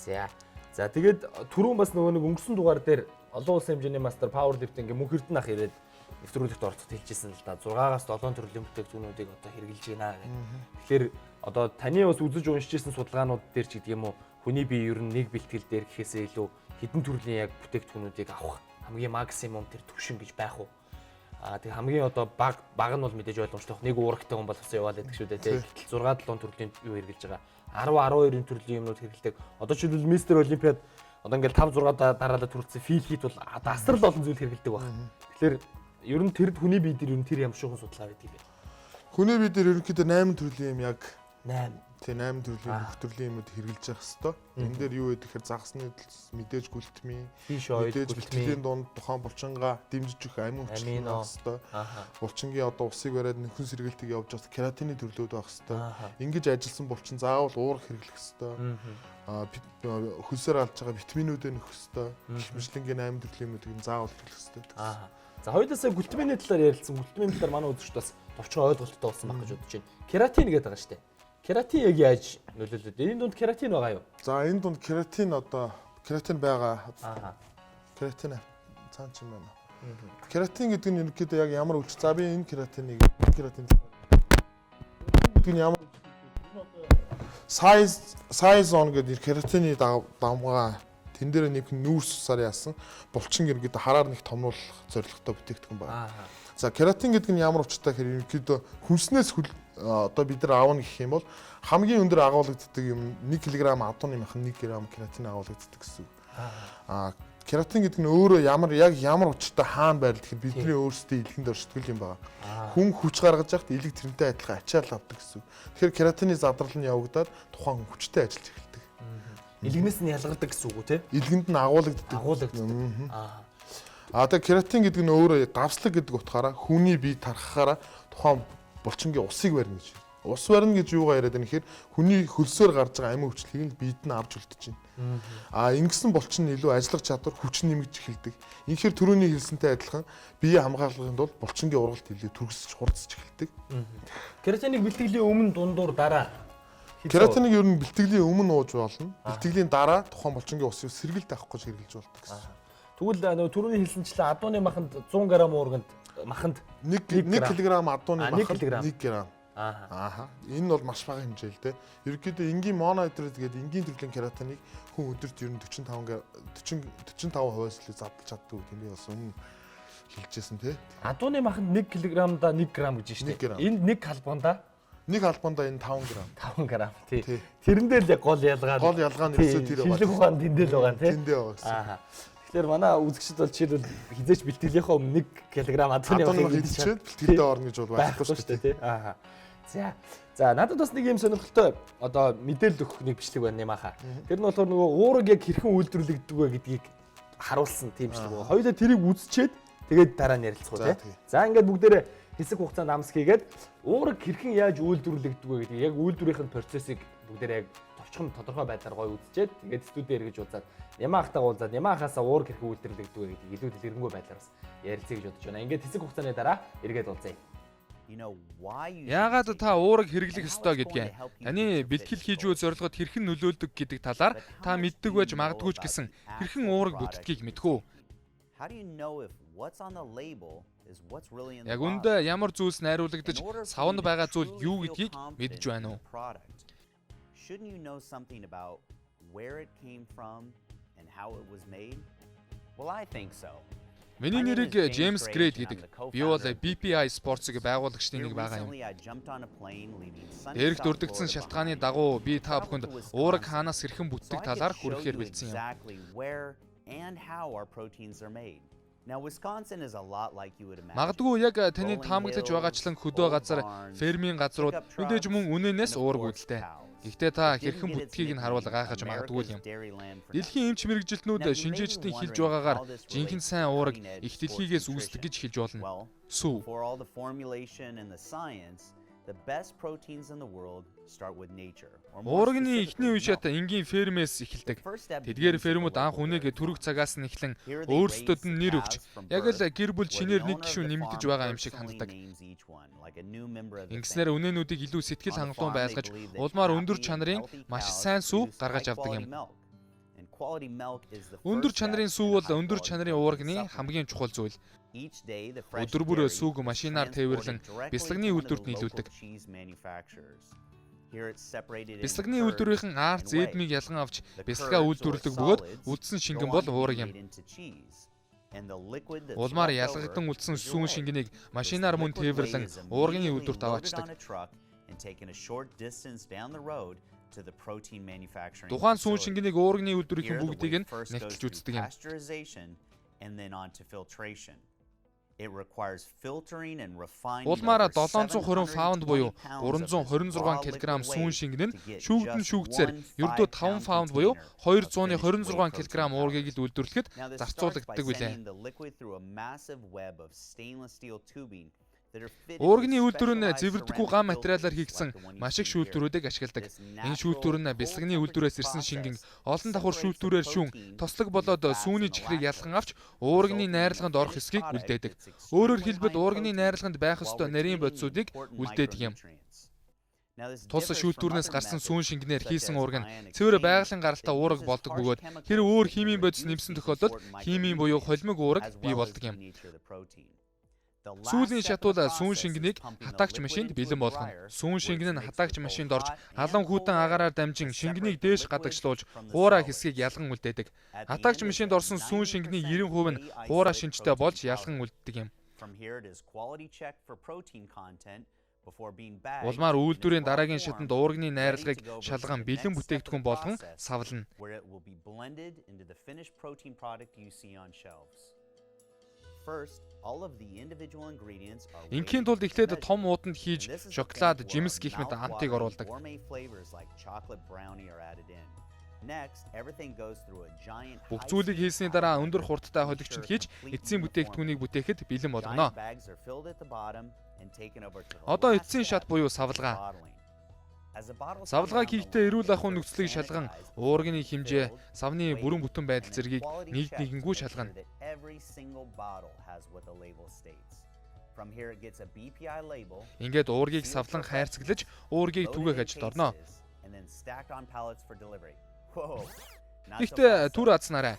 За. За тэгээд түрүүн бас нөгөө нэг өнгөрсөн дугаар дээр олон улсын хэмжээний мастер powerlifting гэх мөнх эрдэнэ ах ирээд нэвтрүүлэгт оролцоход хэлжсэн л да. 6-аас 7 төрлийн бүтээгдэхүүнүүдийг одоо хэрэглэж байна гэх. Тэгэхээр одоо таны бас үзэж уншиж ирсэн судалгаанууд дээр ч гэдэг юм уу, хүний бие ер нь нэг бэлтгэл дээр гэхээсээ илүү хэдэн төрлийн яг бүтээгдэхүүнүүдийг авах хамгийн максимум тэр түвшин гэж байх уу? Аа тэг хамгийн одоо баг баг нь бол мэдээж ойлгомжтой. Нэг уурагтай хүн бол бас яваал гэдэг шүү дээ тий. Гэтэл 6 7 төрлийн юу хэрэглэж байгаа. 10 12 төрлийн юмнууд хэрэглэдэг. Одоо жишээлбэл Мистер Олимпиад одоо ингээл 5 6 дараалал төрөлцсөн фил хит бол асар л олон зүйл хэрэглэдэг баг. Тэгэхээр ер нь тэр хүний бие дээр ер нь тэр ямар шухан судалгаа байдаг юм бэ? Хүний бие дээр ерөнхийдөө 8 төрлийн юм яг 8. Тий, 8 төрлийн бүх төрлийн юмуд хэрэглэж явах хэвээр. Энэ дээр юу гэдэг гэхээр загасны мэдээж гүлтмийн, мэдээж бэлтгэлийн дунд тухайн булчингаа дэмжиж өгөх амин хүчлэн байх хэвээр. Булчингийн одоо усыг бариад нөхөн сэргэлтийг явж байгаа кератины төрлүүд байх хэвээр. Ингэж ажилласан булчин заавал уурах хэрэглэх хэвээр. Хөлсөөр алж байгаа витаминүүдээ нөхөх хэвээр. Хэмжлэнгийн 8 төрлийн юмудыг нь заавал хэрэглэх хэвээр. За хоёулаасаа гүлтмийн талаар ярилцсан. Гүлтмийн талаар манай үзэгчд бас товчхон ойлголттой болсон байх гэж бодож байна. Кератин гэдэг байгаа шүү дээ. Кератин яг яаж нөлөөлөд? Энэ дунд кератин байгаа юу? За энэ дунд кератин одоо кератин байгаа. Аа. Кератин цаан ч юм байна. Кератин гэдэг нь ерөнхийдөө яг ямар үйлч? За би энэ кератиныг кератин гэдэг нь ямар size on гэдэг кератины давмгаа тэн дээр нэг нүүрс усаар яасан булчин ерөнхийдөө хараар нэг томруулах зорилготой бүтээгдэхүүн байна. За кератин гэдэг нь ямар учиртай гэхээр ерөнхийдөө хүнснээс одоо бид нар аавна гэх юм бол хамгийн өндөр агуулгаддаг юм 1 кг адууны мах 1 г кератин агуулгаддаг гэсэн үг. Аа кератин гэдэг нь өөрөө ямар яг ямар учиртай хаана байрлал гэхээр бидний өөрсдийн илгэнд оршдог юм байна. Хүн хүч гаргаж яхад илэг тэрнтэй адилхан ачаал авдаг гэсэн үг. Тэгэхээр кератины задрал нь явагдаад тухайн хүн хүчтэй ажиллаж эхэлдэг. Илгэнээс нь ялгардаг гэсэн үг үү те? Илгэнд нь агуулгаддаг. Агуулгаддаг. Аа тэгээ кератин гэдэг нь өөрөө давслаг гэдэг утгаараа хүний бие тархахаараа тухайн булчингийн усыг барина гэж. Ус барина гэж юугаа яриад байна гэхээр хүний хөлсөөр гарч байгаа амин хүчлийг нь биед нь авч үлдэж байна. Аа ингэсэн булчин нь илүү ажиллах чадвар хүч нэмэгдэж эхэлдэг. Инхээр түрүүний хэлсэнтэй адилхан бие хамгаалахын тулд булчингийн ургалт илүү түргэсэж хурцж эхэлдэг. Кератиныг бэлтгэлийн өмнө дундуур дараа Кератиныг ер нь бэлтгэлийн өмнө ууж болно. Бэлтгэлийн дараа тухайн булчингийн усыг сэргэлт авах гэж хэрэглэж болдог гэсэн. Тэгвэл нөгөө түрүүний хэлсэнчлэн адууны маханд 100 г уурганд маханд 1 кг адууны маханд 1 г. Аа. Энэ нь бол маш бага хэмжээ л дээ. Ерөнхийдөө энгийн моногидрат гэдэг энгийн төрлийн кератиныг хүн өдөрт ер нь 45 45%-аас илүү задлж чаддаг гэдэг би бас өмнө хэлжсэн тий. Адууны маханд 1 кг-да 1 г гэж шүү дээ. Энд нэг халбанда нэг халбанда энэ 5 г. 5 г тий. Тэрэн дээр л яг гол ялгаа. Гол ялгаа нь ерөөсөө тэр байгаа. Шинжлэх ухаан тэндээ л байгаа тий. Тэндээ байгаа гэсэн. Аа. Тэгэхээр манай үзэгчд бол жишээлбэл хизээч бэлтгэлийнхээ өмнө 1 кг адууны махыг идчихэд бэлтгэлдээ орно гэж бол байхгүй шүү дээ тий. Аа. За. За надад бас нэг юм сонирхолтой одоо мэдээлэл өгөх нэг бичлэг байна юм аха. Тэр нь болохоор нөгөө уураг яг хэрхэн үйлдвэрлэгддэг вэ гэдгийг харуулсан тийм бичлэг байгаа. Хоёулаа тэрийг үзчихэд тэгээд дараа нь ярилцах уу тий. За ингээд бүгдээрээ хэсэг хугацаанд амс хийгээд уураг хэрхэн яаж үйлдвэрлэгддэг вэ гэдгийг яг үйлдвэрийн процессыг бүгдээрээ яг товчхон тодорхой байдлаар гоё үзчихэд тэгээд студид эргэж уулзаад Ямаа ахтайгаа уулзаад Ямаа ахаасаа уураг хэрхэн үйлдвэрлэгддэг вэ гэдгийг илүү дэлгэрэнгүй байдлаар бас ярилцъя гэж бодож байна. Ингээд хэсэг хугацааны дараа эргээд уулзъя. Яагаад та уураг хэрэглэх ёстой гэдгээ таны бэлтгэл хийж буй зорилгод хэрхэн нөлөөлдөг гэдэг талаар та мэддэг байж магадгүй ч гэсэн хэрхэн уураг бүтдгийг мэдэх үү? Яг үндэ ямар зүйлс найруулагдаж савнд байгаа зүйл юу гэдгийг мэдж байна уу? Миний нэрийг Джеймс Грейд гэдэг. Би бол BPI Sports-ыг байгуулагчдын нэг байгаа юм. Дээрх дурддагдсан шалтгааны дагуу би та бүхэнд уураг хаанаас хэрхэн бүтдэг талаар хүргэхээр бэлдсэн юм. Магадгүй яг таны таамаглаж байгаачлан хөдөө газар, фермийн газрууд мэдээж мөн үнэнээс уураг үүдэлтэй. Гэхдээ та хэрхэн бүтдгийг нь харуул гайхаж магадгүй юм. Дэлхийн эмч мэргэжилтнүүд шинжээчдийн хэлж байгаагаар жинхэнэ сайн уураг их дэлхийгээс үүсдэг гэж хэлж болно. Сүү. Уурганы эхний үе шат энгийн фермээс эхэлдэг. Тэдгээр фермүүд анх үнэг түрэг цагаас нь эхлэн өөрсдөд нь нэр өгч яг л гэр бүл шинээр нэг гишүүн нэмэгдэж байгаа юм шиг ханддаг. Ингэснээр үнээнүүдийг илүү сэтгэл хангалуун байлгаж улмаар өндөр чанарын маш сайн сүү гаргаж авдаг юм. Өндөр чанарын сүү бол өндөр чанарын уурганы хамгийн чухал зүйл. Өдөр бүр сүүг машинаар тээвэрлэн бясалганы үйлдвэрт нийлүүлдэг. Бясалганы үйлдвэрийнхэн арц эдмийг ялган авч бясалгаа үйлдвэрлэдэг бөгөөд үлдсэн шингэн бол уураг юм. Улмаар ялгагдан үлдсэн сүүн шингэнийг машинаар мөн тээвэрлэн уурганы үйлдвэрт аваачдаг. Тухайн сүүн шингэнийг уурганы үйлдвэрийнхэн бүгдийг нь нэгтэлж үздэг юм. Улмаар 720 фаунд буюу 326 кг сүүн шингэн нь шүүгдэн шүүгцээр ердөө 5 фаунд буюу 226 кг уургийг л үйлдвэрлэхэд зарцуулагддаг билээ. Уурганы үйлдвэр нь зэвэрдэггүй гам материалаар хийгдсэн маш их шүүлтүүрүүдийг ашигладаг. Энэ шүүлтүүр нь бясалганы үйлдвэрээс ирсэн шингэн олон давхар шүүлтүүрээр шүүн тослог болоод сүүний чихрийг ялган авч уурганы найрлаганд орох хэсгийг үлдээдэг. Өөрөөр хэлбэл уурганы найрлаганд байх ёстой нарийн бодисуудыг үлдээдэг юм. Тус шүүлтүүрнээс гарсан сүүн шингэнээр хийсэн уурга нь цэвэр байгалийн гаралтай уурга болдог бөгөөд хэрэв өөр химийн бодис нэмсэн тохиолдолд химийн буюу холимог уурга бий болдог юм. Сүүлийн шатуул сүүн шингэнийг хатаагч машинд бэлэн болгоно. Сүүн шингэн нь хатаагч машинд орж халуун хүйтэн агаараар дамжин шингэнийг дээш гадагшлуулж хуурай хэсгийг ялган үлдээдэг. Хатаагч машинд орсон сүүн шингэний 90% нь хуурай шинжтэй болж ялган үлддэг юм. Улмаар үйлдвэрийн дараагийн шатанд уурганы найрлагыг шалган бэлэн бүтээгдэхүүн болгон савлана. Инхийн тулд эхлээд том ууданд хийж шоколад, жимс гэх мэт амтыг оруулдаг. Бүх зүйлийг хийсний дараа өндөр хурдтай холигчонд хийж эцсийн бүтээгдэхүүнийг бүтээхэд бэлэн болгоно. Одоо эцсийн шат буюу савлгаа. Савлгаа хийхдээ эрүүл ахуйн нөхцөлийг шалган уурганы хэмжээ, савны бүрэн бүтэн байдал зэргийг нэг нэгэнгүй шалгана. Ингээд уургийг савлан хайрцаглаж уургийг түгээх ажилд орно. Гэхдээ түр азнаарай.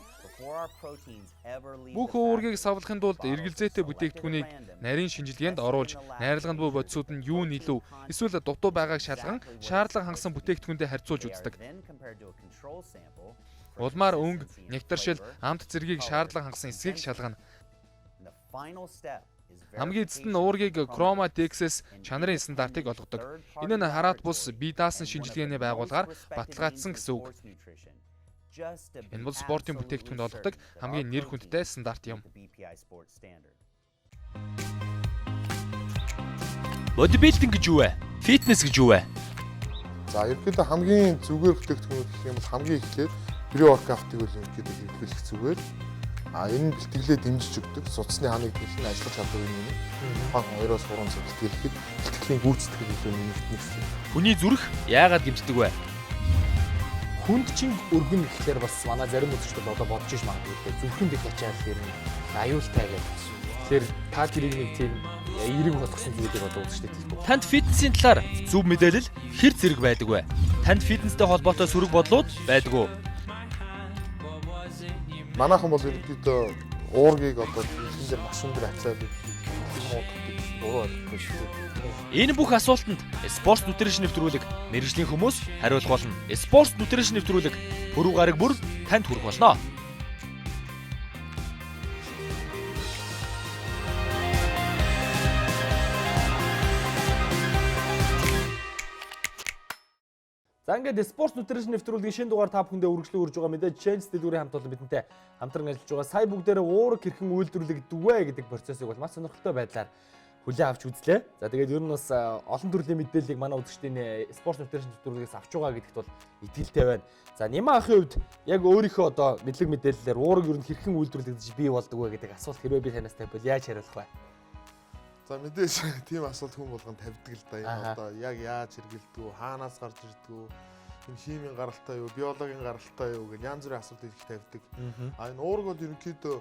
Бүх уургийг савлахын тулд эргэлзээтэй бүтээгдэхүүнийг нарийн шинжилгээнд оруулж найрлаганд буй бодисууд нь юу нь илүү эсвэл дутуу байгааг шалган шаардлага хангасан бүтээгдэхүүнтэй харьцуулж үздэг. Улмаар өнгө, нектаршил, амт зэргийг шаардлага хангасан эсэхийг шалгана. Хамгийн эцэст нь уургийг Chromadex-с чанарын стандартыг олгодог. Энэ нь хараат бус бие даасан шинжилгээний байгууллагаар баталгаажсан гэсэн үг. Энэ бол спортын бүтээгдэхүүнд олгодог хамгийн нэр хүндтэй стандарт юм. Бодибилдинг гэж юу вэ? Фитнес гэж юу вэ? За ерөнхийдөө хамгийн зүгээр бүтээгдэхүүнүүд гэх юм бол хамгийн эхлээд pre-workout-ыг бол ерөнхийдөө хэрэглэх зүгээр. А энэ нь бэлтгэлээ дэмжиж өгдөг. Судасны ханыг нь ажиллах чадварыг нэмнэ. Тухайн 2-3 цаг бэлтгэлэхэд бэлтгэлийн гүйцэтгэл илүү нэмэгдэнэ гэсэн. Хүний зүрх яагаад гэмтдэг вэ? Хүнд чин өргөн гэхлээр бас манай зарим үзэгчдүүд одоо бодож иш магадгүй л дээ. Зүрхэнд их ачаал ер нь аюултай гэдэг. Тэгэхээр та тэрийг нэг тийм эерэг болгосон зүйлийг одоо үзэгчдэд хэлэх үү? Танд фитнесийн талаар зөв мэдээлэл хэр зэрэг байдаг вэ? Танд фитнестэй холбоотой сөрөг бодлууд байдаг уу? Манайхан бол ерөнхийдөө уургийг одоо дэлгэн дээр маш өндөр ачаал өгдөг, мууддаг гэсэн буруу ойлголт шүү дээ. Энэ бүх асуултанд Sports Nutrition нэвтрүүлэг мэргэжлийн хүмүүс хариулах болно. Sports Nutrition нэвтрүүлэг пүрэв гараг бүр танд хүрэх болно. За ингээд Sports Nutrition нэвтрүүлгийн шинэ дугаар та бүхэндээ үргэлжлэн үрж байгаа мэдээж Change дэлгүүрийн хамт олон бидэнтэй хамтран ажиллаж байгаа. Сая бүгдээрээ уураг хэрхэн үйлдвэрлэгддэг вэ гэдэг процессыг бол маш сонирхолтой байдлаар хүлээн авч үзлээ. За тэгээд ер нь бас олон төрлийн мэдээллийг манай үзэгчдийн Sports Nutrition нэвтрүүлгээс авч байгаа гэдэгт бол итгэлтэй байна. За Нима ахын хувьд яг өөрийнхөө одоо мэдлэг мэдээллээр уураг ер нь хэрхэн үйлдвэрлэгдэж бий болдог вэ гэдэг асуулт хэрвээ би танаас тавьбал яаж хариулах вэ? За мэдээж тийм асуулт хүн болгон тавьдаг л да. Энэ одоо яг яаж хэрэгэлдэг үү, хаанаас гарч ирдэг үү, энэ химийн гаралтай юу, биологийн гаралтай юу гэх янз бүрийн асуулт их тавьдаг. А энэ уураг бол ерөнхийдөө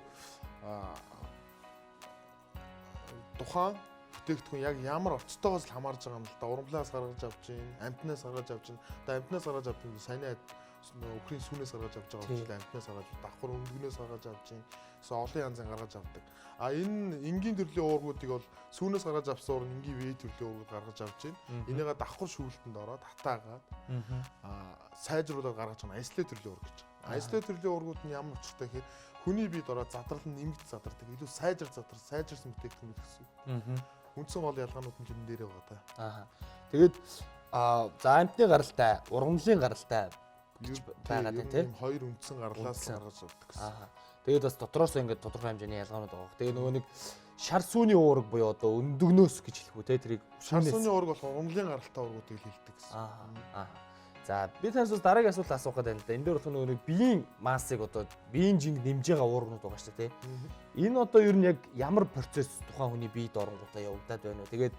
тухайн бүтээгдэхүүн яг ямар орцтойгоос л хамаарж байгаа юм л да. Урамлаас гаргаж авч гин, амтнаас гаргаж авч гин. Одоо амтнаас гаргаж авч гин саяны өхрийн сүүнээс гаргаж авч байгаа учраас амтнаас гаргаж, давхар өндгнөөс гаргаж авч гин. Эсвэл олон янзын гаргаж авдаг. А энэ энгийн төрлийн уургуудыг бол сүүнээс гаргаж авсан уург энгийн В төрлийн уургууд гаргаж авч гин. Энийгээ давхар шүүлтэнд ороод хатаагаад сайжруулаад гаргаж байгаа нь айсле төрлийн уург гэж. Айсле төрлийн уургууд нь ямар учиртай гэхээр хүний биед ороод задрал нь нэмэгд задардаг. Илүү сайжир задар, сайжирсан бүтээгдэхүүн гэсэн. Үндсэн гол ялгаанууд нь тэрэн дээрээ байгаа та. Аа. Тэгээд за амтны гаралтай, ургамлын гаралтай гэж байгаа тийм. Хоёр үндсэн гарлаас гаргаж авдаг гэсэн. Аа. Тэгээд бас дотроос ингээд тодорхой хэмжээний ялгаанууд байгаа. Тэгээ нөгөө нэг шар сүүний уураг буюу одоо өндөгнөөс гэж хэлэх үү те тэрийг шар сүүний уураг болох ургамлын гаралтай уургуудыг хэлдэг гэсэн. Аа. За би танаас бас дараагийн асуулт асуух гэдэг юм л да. Энэ дээр болох нөгөө нэг биеийн массыг одоо биеийн жинг нэмж байгаа уургнууд байгаа шүү дээ те. Энэ одоо ер нь яг ямар процесс тухайн хүний биед оронгуудаа явагдаад байна вэ? Тэгээд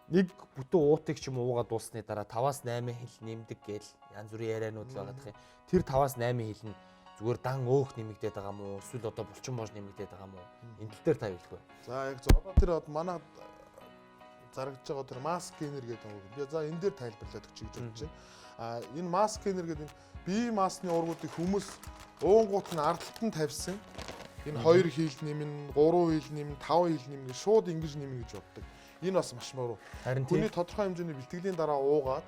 нэг бүтэн уутыг ч юм уугаад дуусны дараа 5-аас 8 хил нэмдэг гээл янз бүрийн ярианууд л байгаа гэх юм. Тэр 5-аас 8 хил нь зүгээр дан өөх нэмэгдээд байгаа мó эсвэл одоо булчин бож нэмэгдээд байгаа мó? Энэ тал дээр та юу хэлэх вэ? За яг зөв. Одоо тэр манай зарагдж байгаа тэр масс сканер гэдэг юм. Би за энэ дээр тайлбарлаад өгч гэж бодож байна. А энэ масс сканер гэдэг энэ бие массны уургуудыг хүмүүс уунгуут нь ардталт нь тавьсан. Энэ 2 хил нэмнэ, 3 хил нэмнэ, 5 хил нэмнэ шууд ингэж нэмнэ гэж боддог. Энэ бас маш муу. Хүний тодорхой хэмжээний бэлтгэлийн дараа уугаад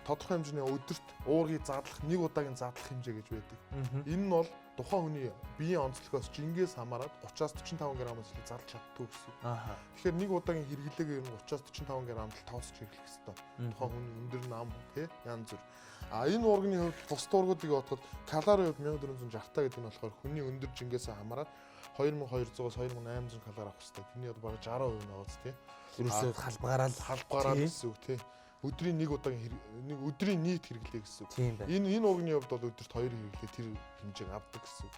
тодорхой хэмжээний өдөрт уургийг задлах нэг удаагийн задлах хэмжээ гэж байдаг. Энэ нь бол тухайн хүний биеийн онцлогоос жингээс хамаарат 30-аас 45 грамаас илүү задлж чаддгүй гэсэн. Тэгэхээр нэг удаагийн хэрэглээгээ ер нь 30-аас 45 грамд л тооцож хэрэглэх ёстой. Тухайн хүний өндөр нам тий янз бүр. А энэ уурганы хувьд бусд уургуудыг бодоход калорийн хувьд 1460 та гэдэг нь болохоор хүний өндөр жингээс хамаарат 2200-аас 2800 калори авах хэрэгтэй. Тэрний одоо бараг 60% нь байгаа тий. Ерөөсөө халбагаараа гэсэн үг тий. Өдрийн нэг удаагийн нэг өдрийн нийт хэрэглээ гэсэн үг. Энэ уурганы хувьд бол өдөрт 2 хэрэглээ тэр хэмжээг авдаг гэсэн үг.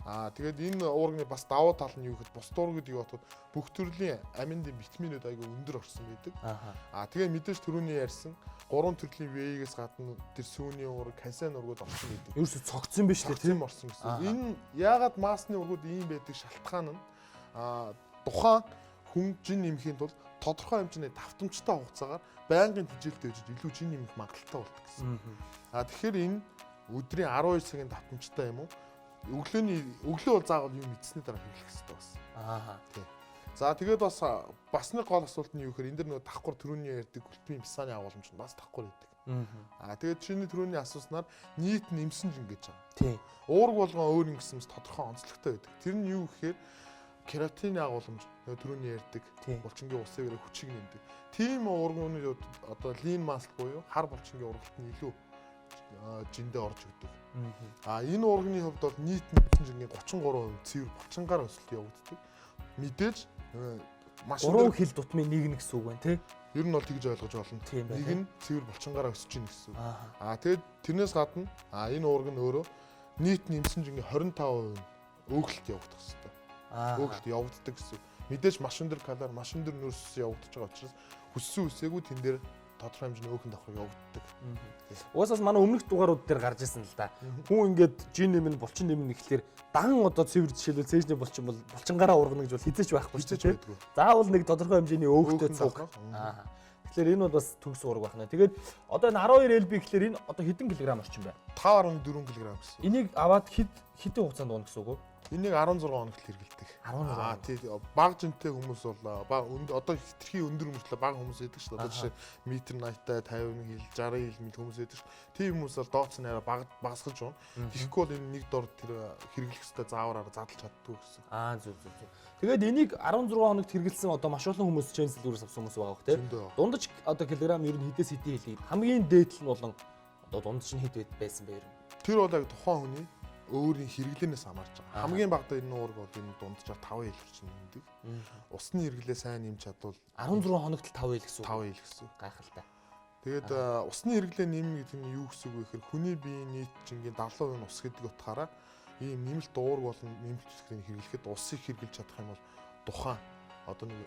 Аа тэгээд энэ уурганы бас давуу тал нь юу гэхэд бусд уургуудыг бодоход бүх төрлийн аминдын витаминууд айгүй өндөр орсон байдаг. Аа тэгээ мэдээж түрүүний ярьсан 3 төрлийн В-гээс гадна тэр сүүний уург, кальцийн уургууд орсон байдаг. Ерөөсөө цогцсон биш үү тийм орсон гэсэн. Энэ яагаад массны уургууд ийм байдаг шалтгаан нь тухайн хүн жин нэмэхийн тулд тодорхой хэмжээний давтамжтай хугацаагаар байнгын тэжээлтэй байж илүү жин нэмэх магадлалтай болдог гэсэн. А тэгэхээр энэ өдрийн 12 цагийн давтамжтай юм уу? Өглөөний өглөө бол заавал юм идсэний дараа хэрэглэх хэрэгтэй бас. Аа. Тий. За тэгээд бас нэг гол асуулт нь юу гэхээр энэ дэр нөгөө давхар түрүүний ярьдаг гүлтмийн писаны агуулмж нь бас давхар байдаг. Аа тэгээд чиний түрүүний асууснаар нийт нэмсэн жин гэж байгаа. Тий. Уург болгон өөр ингэсэн мэт тодорхой онцлогтой байдаг. Тэр нь юу гэхээр кератины агуулмж нөгөө түрүүний ярьдаг булчингийн усыг хүчийг нэмдэг. Тийм уургууны одоо lean mass буюу хар булчингийн ургалт нь илүү жиндээ орж өгдөг. А энэ уурганы хувьд бол нийт нэмсэн жингийн 33% цэвэр булчингаар өсөлт явагддаг. Мэдээж маш 3 хил дутмын нэг нь гэсэн үг байна тий. Ер нь бол тэгж ойлгож болно. Нэг нь цэвэр булчингаараа өсөж гин гэсэн үг. А тэгээд тэрнээс гадна энэ уург нь өөрөө нийт нэмсэн жингийн 25% нь өөхөлт явагдах хэрэгтэй. Өөхөлт явагддаг гэсэн. Мэдээж маш өндөр калори, маш өндөр нөөц явагдаж байгаа учраас хүссэн үсээгүй тэн дээр тодорхой хэмжээний өөхөн давхар явагддаг. Угаасаас манай өмнөх дугаарууд дээр гарч ирсэн л да. Хүн ингээд жин нэмэн, булчин нэмэн гэхлээр дан одоо цэвэр жишээлбэл цээжний булчин бол булчингаараа ургана гэж бол хизээч байхгүй шүү дээ. Заавал нэг тодорхой хэмжээний өөхтэй цуг. Аа. Тэгэхээр энэ бол бас төгс уург байна. Тэгээд одоо энэ 12 LB гэхлээр энэ одоо хэдэн килограмм орчим бэ? 5.4 кг гэсэн. Энийг аваад хэдэн хугацаанд уuna гэсэн үг үү? Энийг 16 хоногт хэрэглэдэг. 16. Аа тий бага жинтэй хүмүүс бол одоо хитрхи өндөр мөртлөө бага хүмүүс байдаг шүү дээ. Одоо жишээ метр 80-тай 50 хил 60 хил мэд хүмүүс байдаг шүү. Тийм хүмүүс бол дооц нь арай багасгаж байна. Тэгэхгүй бол энэ нэг дор тэр хэрэглэх ёстой заавраар задлж чаддгүй гэсэн. Аа зөв. Тэгээд энийг 16 хоногт хэрэглэсэн одоо маш олон хүмүүс чэнс дэлгүүрээс авсан хүмүүс байгаа бох тий. Дундаж одоо килограмм ер нь хэдээс хэдийн хэлийг хамгийн дээд нь болон одоо дундаж нь хэд байсан бэ ер нь? Тэр бол яг тухайн хүний өөрийн хэрэглээнээс хамаарч байгаа. Хамгийн багадаа энэ уург бол энэ дунджаар 5 хил орчим нэмдэг. Усны хэрэглээ сайн нэмж чадвал 16 хоногт л 5 хил гэсэн үг. 5 хил гэсэн. Гайхалтай. Тэгээд усны хэрэглээ нэмнэ гэдэг нь юу гэсэн үг вэ гэхээр хүний биеийн нийт жингийн 70% нь ус гэдэг утгаараа ийм нэмэлт уург болон нэмэлт үсгэрийг хэрэглэхэд усыг хэрэглэж чадах юм бол тухайн одоо нэг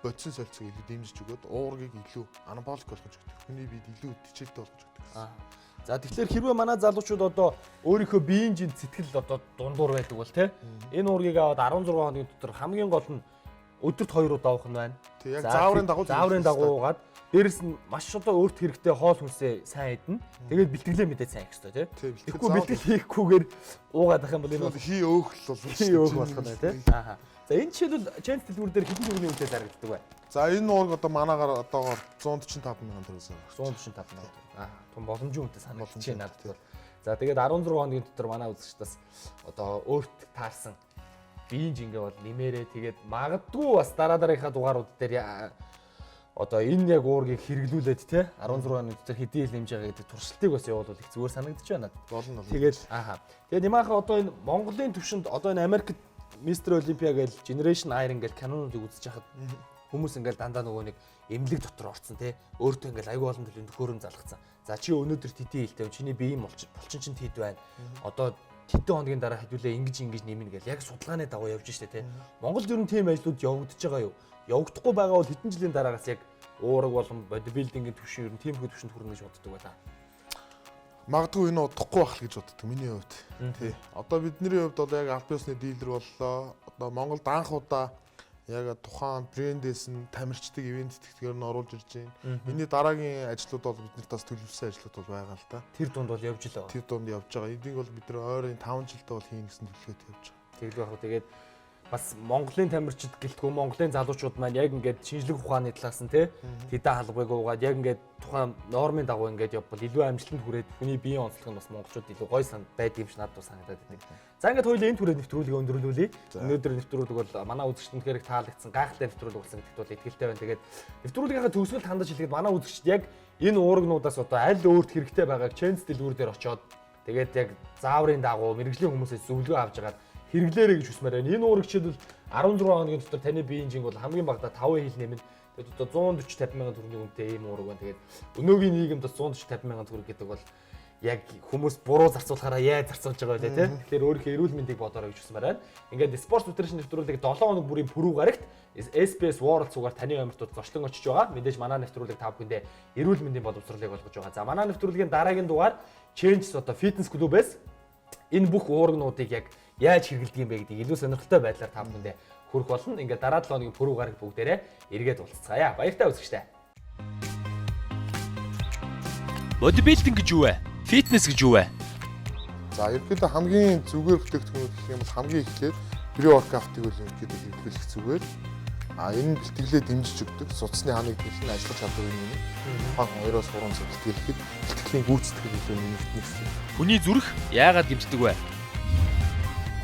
Бодисын солилцоог илүү дэмжиж өгөөд уургийг илүү анаболик болгож өгдөг. Хүний биед илүү тэчээлтэй болгож өгдөг гэсэн. За, тэгэхээр хэрвээ манай залуучууд одоо өөрийнхөө биеийн жин сэтгэл одоо дундуур байдаг бол те, энэ уургийг аваад 16 хоногийн дотор, хамгийн гол нь өдөрт 2 удаа уух нь байна. Тий, яг зааврын дагуу зааврын дагуу уугаад, дээрэс нь маш одоо өөрт хэрэгтэй хоол хүнсээ сайн идэнэ. Тэгээд бэлтгэлээ мэдээ сайн хийх ёстой, тий. Тэгэхгүй, бэлтгэл хийхгүйгээр уугаад ах юм бол энэ бол хий өөхөл болно. Хий өөх болох нь, тий. Аа. За, энэ жишээлбэл Ченс дэлгүүр дээр хэдэн төгрөгийн үнэтэй зарагддаг вэ? За, энэ уург одоо манаагаар одоогоор 145 мянган төгрөг. 145 мянган төгрөг. Аа, том боломжийн үнэтэй санагдаж байна надад бол. За, тэгээд 16 хоногийн дотор манай үзэгчд бас одоо өөрт таарсан биеийн жингээ бол нэмээрээ, тэгээд магадгүй бас дараа дараагийнхаа дугаарууд дээр одоо энэ яг уургийг хэрэглүүлээд те, 16 хоногийн дотор хэдийн хил нэмж байгаа гэдэг туршилтыг бас явуулвал их зүгээр санагдаж байна надад. Болно. Тэгээд ааха. Тэгээд Нимааха, одоо энэ Монголын төвшөнд одоо энэ Америкт Мистер Олимпиа гээл, Generation Iron гээл кинонуудыг үзэж хахад хүмүүс ингээл дандаа нөгөө нэг эмнэлэг дотор орцсон те, өөртөө ингээл айгүй олон төрлийн төхөөрөм залгацсан. За, чи өнөөдөр тэдийн хилтэй, чиний биеийн булчин чинь тэд байна. Одоо тэдэн хоногийн дараа хэдүүлээ ингэж ингэж нэмнэ гэл яг судалгааны дагуу явж штэ те. Монголд ер нь тийм ажлууд явагдаж байгаа юу? Явагдахгүй байгаа бол хэдэн жилийн дараагаас яг уураг болон бодибилдингийн түвшин ер нь тиймэрхүү түвшинд хүрнэ гэж боддог байлаа. Магадгүй энэ удахгүй байх л гэж боддог миний хувьд. Тий. Одоо бидний хувьд бол яг аль биесны дилер боллоо. Одоо Монголд анх удаа яг тухайн брэндээс нь тамирчдаг ивент тэтгэгээр нь оруулж ирж байна. Энэний дараагийн ажлууд бол биднэрт бас төлөвлөсөн ажлууд бол байгаа л да. Тэр дунд бол явж л байгаа. Тэр дунд явж байгаа. Энийг бол бид нар ойрын 5 жилдээ бол хийнэ гэсэн төлөвлөгөөтэй явж байгаа. Тэгэлгүй яг тэгээд бас Монголын тамирчид гэлтгүй Монголын залуучууд маань яг ингээд шинжлэх ухааны талаас нь те, тэдэн халбайг уугаад яг ингээд тухайн нормын дагуу ингээд явбал илүү амжилтанд хүрээд хүний биеийн онцлог нь бас монголчууд илүү гой сан байд юм шиг надад бас санагдаад байдаг. За, ингээд хоёулаа энэ түрээ нэвтрүүлгийг өндөрлүүлье. Өнөөдөр нэвтрүүлэг бол манай үзэгчдэнд хэрэг таалагдсан, гайхалтай нэвтрүүлэг болсон гэдэгт бол итгэлтэй байна. Тэгээд нэвтрүүлгийнхаа төгсгөлд хандаж хэлэхэд манай үзэгчд яг энэ уурагнуудаас одоо аль өөрт хэрэгтэй байгааг Ченс дэлгүүр дээр очиод, тэгээд яг зааврын дагуу мэргэжлийн хүмүүсээс зөвлөгөө авч агаад хэрэглээрэй гэж хүсмээр байна. Энэ уураг жишээлбэл 16 хоногийн дотор таны биеийн жинг бол хамгийн багадаа 5 хил нэмнэ. Тэгээд одоо 140 50 мянган төгрөгийн үнэтэй ийм уураг байна. Тэгээд өнөөгийн нийгэмд бас 140 50 мянган төгрөг гэдэг бол яг хүмүүс буруу зарцуулахаараа яаж зарцуулж байгаа вэ те. Тэгэхээр өөрийнхөө эрүүл мэндийг бодоорой гэж хүсмээр байна. Ингээд Sports Nutrition нэвтрүүлэг 7 хоног бүрийн пүрэв гарагт SBS World цугаар таны омиртууд зочлон очиж байгаа. Мэдээж манай нэвтрүүлэг та бүхэндээ эрүүл мэндийн боловсролыг олгож байгаа. За, манай нэвтрүүлгийн дараагийн дугаар Changes одоо Fitness Club-ээс энэ бүх уурагнуудыг яг яаж хэрэглэдэг юм бэ гэдгийг илүү сонирхолтой байдлаар та бүхэндээ хүргэх болно. Ингээд дараа 7 хоногийн пүрэв гарагт бүгдээрээ эргээд уулзцгаая. Баяртай үзэгчдээ. Бодибилдинг гэж юу вэ? Фитнес гэж юу вэ? За, ерөнхийдөө хамгийн зүгээр бүтээгдэхүүн гэх юм бол хамгийн эхлээд pre-workout-ыг бол ерөнхийдөө хэрэглэх зүгээр. А энэ нь бэлтгэлээ дэмжиж өгдөг. Судасны ханыг дэлхин ажиллах чадварыг нэмнэ. Тухайн 2-3 цаг бэлтгэлэхэд бэлтгэлийн гүйцэтгэл илүү нэмэгдэнэ гэсэн. Хүний зүрх яагаад гэмтдэг вэ?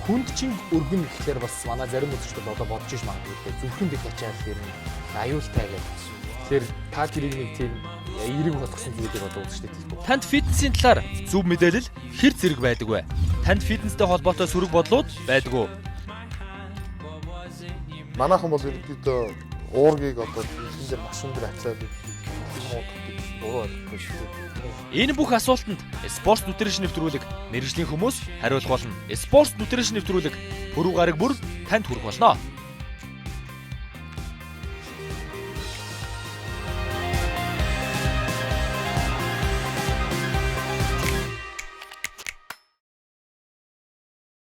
Хүнд чин өргөн гэхлээр бас манай зарим үзэгчдүүд одоо бодож иш магадгүй л дээ. Зүрхэнд их ачаал ер нь аюултай гэдэг. Тэгэхээр та тэрийг нэг тийм эерэг болгосон зүйлийг одоо үзэгчдэд хэлэх үү? Танд фитнесийн талаар зөв мэдээлэл хэр зэрэг байдаг вэ? Танд фитнестэй холбоотой сөрөг бодлууд байдаг уу? Манайхан бол ерөнхийдөө уургийг одоо дэлгэн дээр маш өндөр ачаал өгдөг, мууддаг гэсэн буруу ойлголт шүү дээ. Энэ бүх асуултанд Sports Nutrition нэвтрүүлэг мэргэжлийн хүмүүс хариулах болно. Sports Nutrition нэвтрүүлэг пүрэв гараг бүр танд хүрэх болно.